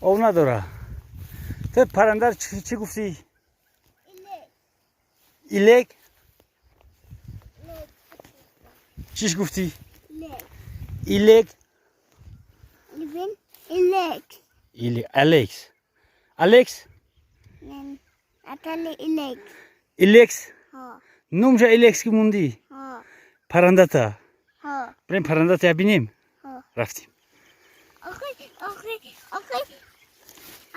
Об надора. Ту парандар чӣ гуфтӣ? Илек. Чиш гуфтӣ? Илек. Илек. Или Алекс. Алекс? Илек. Илекс? Ҳо. Номша Илекс ки мондӣ? Ҳо. Парандата? Ҳо. Бирем, парандата бинем? Ҳо. Рафтем. Охи, охи, охи.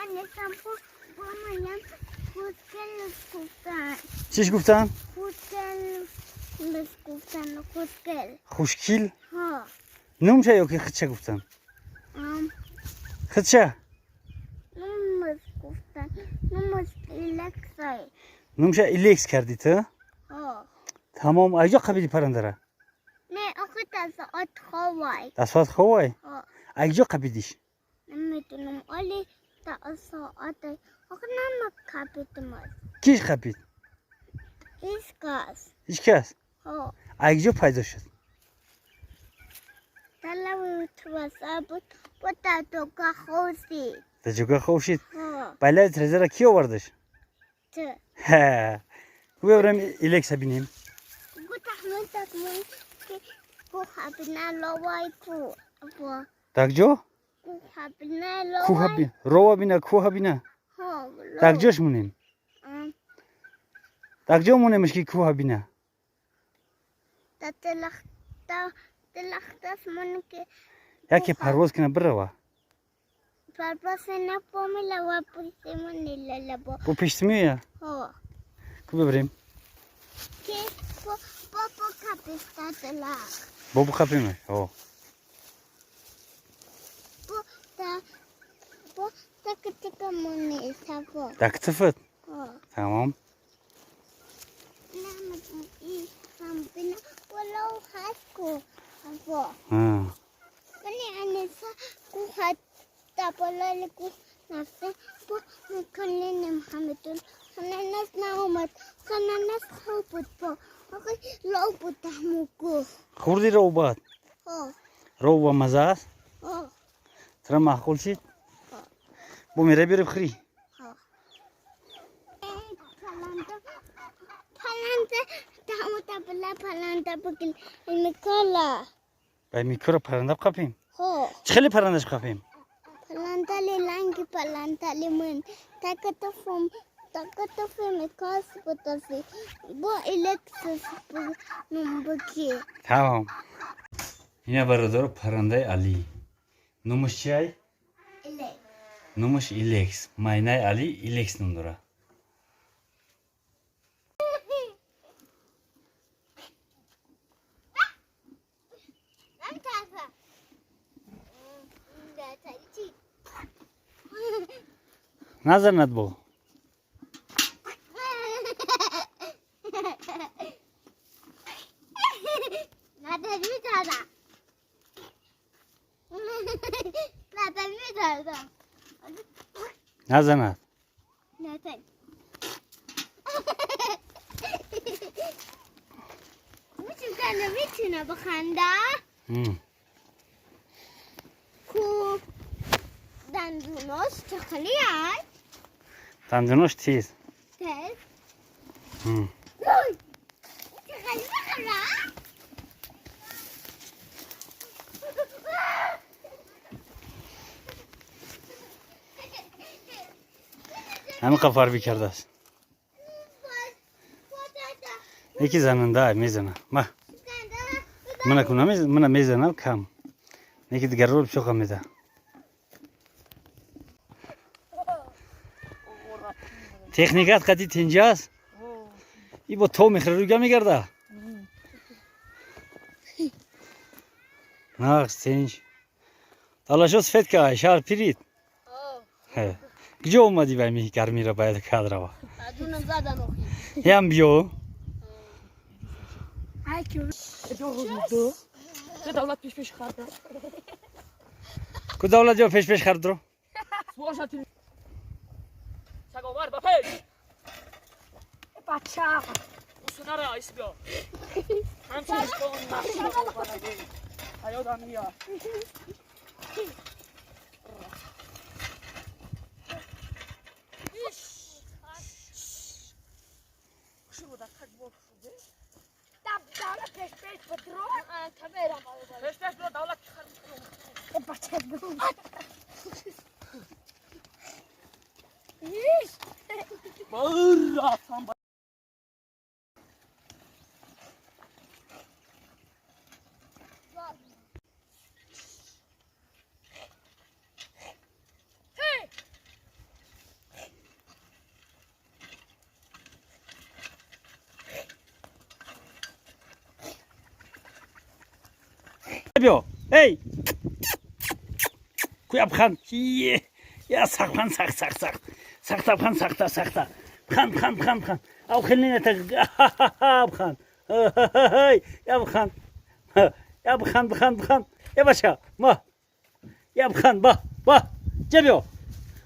Анесам бо маям хускел гуфтан. Чиш гуфтан? Хускел гуфтан, хускел. Хушкил? Ҳо. Номша ё ки худша гуфтан? Худша? Номаш гуфтан. Номаш Илексай. Номша Илекс кардӣ ту? Ҳо. Тамом, айҷо қабиди парандара? Не, охи, та соат ховай. Та соат ховай? Ҳо. Айҷо қабидиш? Намедонам, оли та соат. Охи, нама қабидмас. Киш қабид? Ҳеҷ кас. Ҳеҷ кас? Ҳо. Айҷо пайдо шуд? Талави тваса буд, бо дар ҷога ховсид. Дар ҷога хов шид? Ҳо. Байлаи тирезара кӣ овардаш? Ту. Ку, бибарем, Илекса бинем. Гу тахмин такмин ки кӯҳабина ловай ку. Бо Дар ҷо? кӯҳабина ловай. Рова бина, кӯҳа бина. Ҳо. Дар ҷош монем? Дар ҷо монемаш ки кӯҳа бина? Та талахта талахтас мон ки. Яке парвоз кина, бирава. Парвоз на помила ва пусимон лалабо. Бо пешти меоя? Ҳо. Ку, бибарем. Ки бо бо каписта талах. Бобу қапиме? О. Бо та бо так мони саво. Дар китфат? Ҳо. Тамом. Намедонам, и ҳам бина боло ҳаст ку во. Вале аниса ку ҳатта болои ку нафта бо мекунем ҳамитун. Хананас наомад. Хананас хоб буд бо. Охи, лов буд ҳамуку. Хӯрди ровбат? Ҳо. Ров ба маза аст? Ҳо. Тура маъқул шид? Ҳо. Бо мера бирем хӯрӣ? Ҳо. Паланда, паланда, тамута била паланда бигил микола. Ба микора паранда қапем? Ҳо. Чӣ хеле парандаш қапем? Палантали ланги палантали мын. Такатафум такатафум микос бутафи. Бо элексис нумбуки. Тамом. Ина, бародаро, парандаи Алӣ. Номаш чиай? Элек. Номаш Илекс. Майнаи Алӣ Илекс ном дорад. Намтаса. Чи. Назанад бо. Надо митада. Надо митада. Назанад. Надо. Метуна биханда. Ку дандунош чақали аст? Дандунош тез. Тез. Чақали биханда. Ҳамин қа фарбӣ кардааст. Яки зананда мезана. Ма. Мана ку мана мезанам кам. Неки дигарро бисёр меза. Техникат қати тинҷа аст? И бо то мехӯра, рӯга мегарда. Нағз, тинҷ. Талашо сфед ка, шаҳр пирид. Куҷо омадӣ ба ми гармиро бояд кад рава? Аҷунам задан охи. Ям биё. Давлат пеш пеш хард. Ку давлат ё пеш пеш хардро? Саговар ба пеш. Бача. Усунара айс биё. Ҳамчун кон нақша ҳаёдам меяд. Bağır aslan. Биё, эй! Куя бхан. Ие. Я саххан сах сах сах. Сахта бхан сахта сахта. Бхан бхан бхан бхан. Ав хелнина та бхан. Я бхан. Я бхан бхан бхан. Я баша. Ма. Я бхан ба ба. Ҷа биё.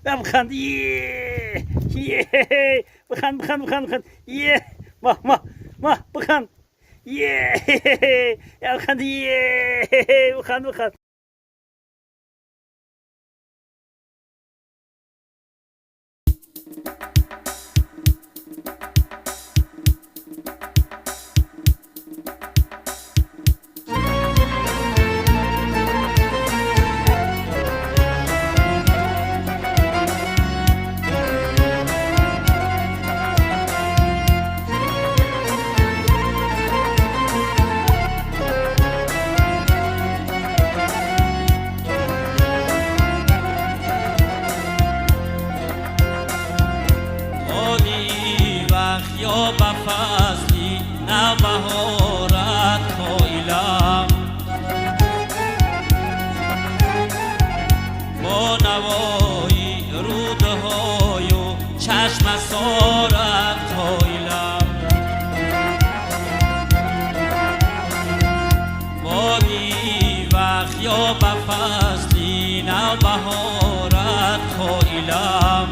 Я бхан. Ие. Ие. Бхан бхан бхан бхан. Ие. Ма ма ма бхан. Ие. Я бхан. Ие. Бхан бхан. Оли вақт ё ба фасли навбаҳорат қоилам, бо навои рӯдҳою чашмасорат қоилам, боди вақт ё ба фасли навбаҳорат қоилам,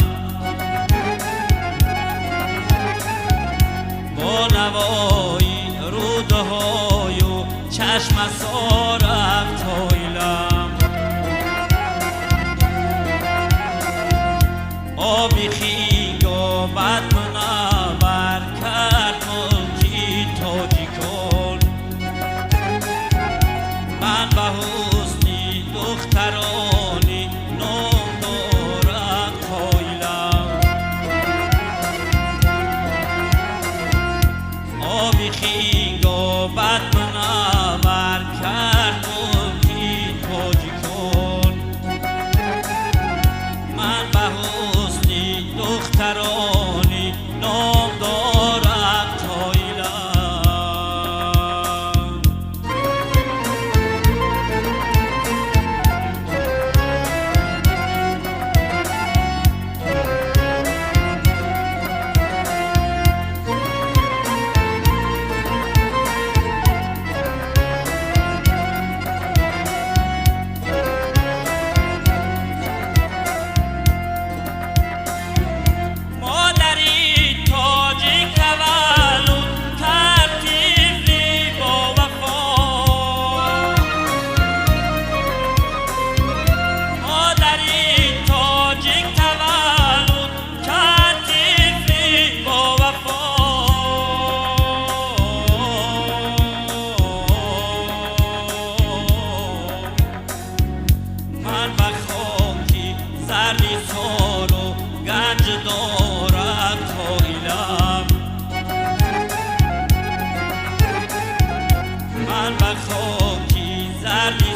бо навои рӯдҳою чашмасорат қоилам, оби хиёбат мунаввар кард мулки тоҷикон, ман ба ҳусни духтарони ном дорам қоилам, оби хиёбат мунаввар кард мулки тоҷикон, ман ба ҳусни духтарони ном дорам қоилам. Модари тоҷик таваллуд кард тифли бовафо, модари тоҷик таваллуд кард тифли бовафо, ман ба хоки зарди сору ганҷ дорам қоилам, ман ба хоки зарди.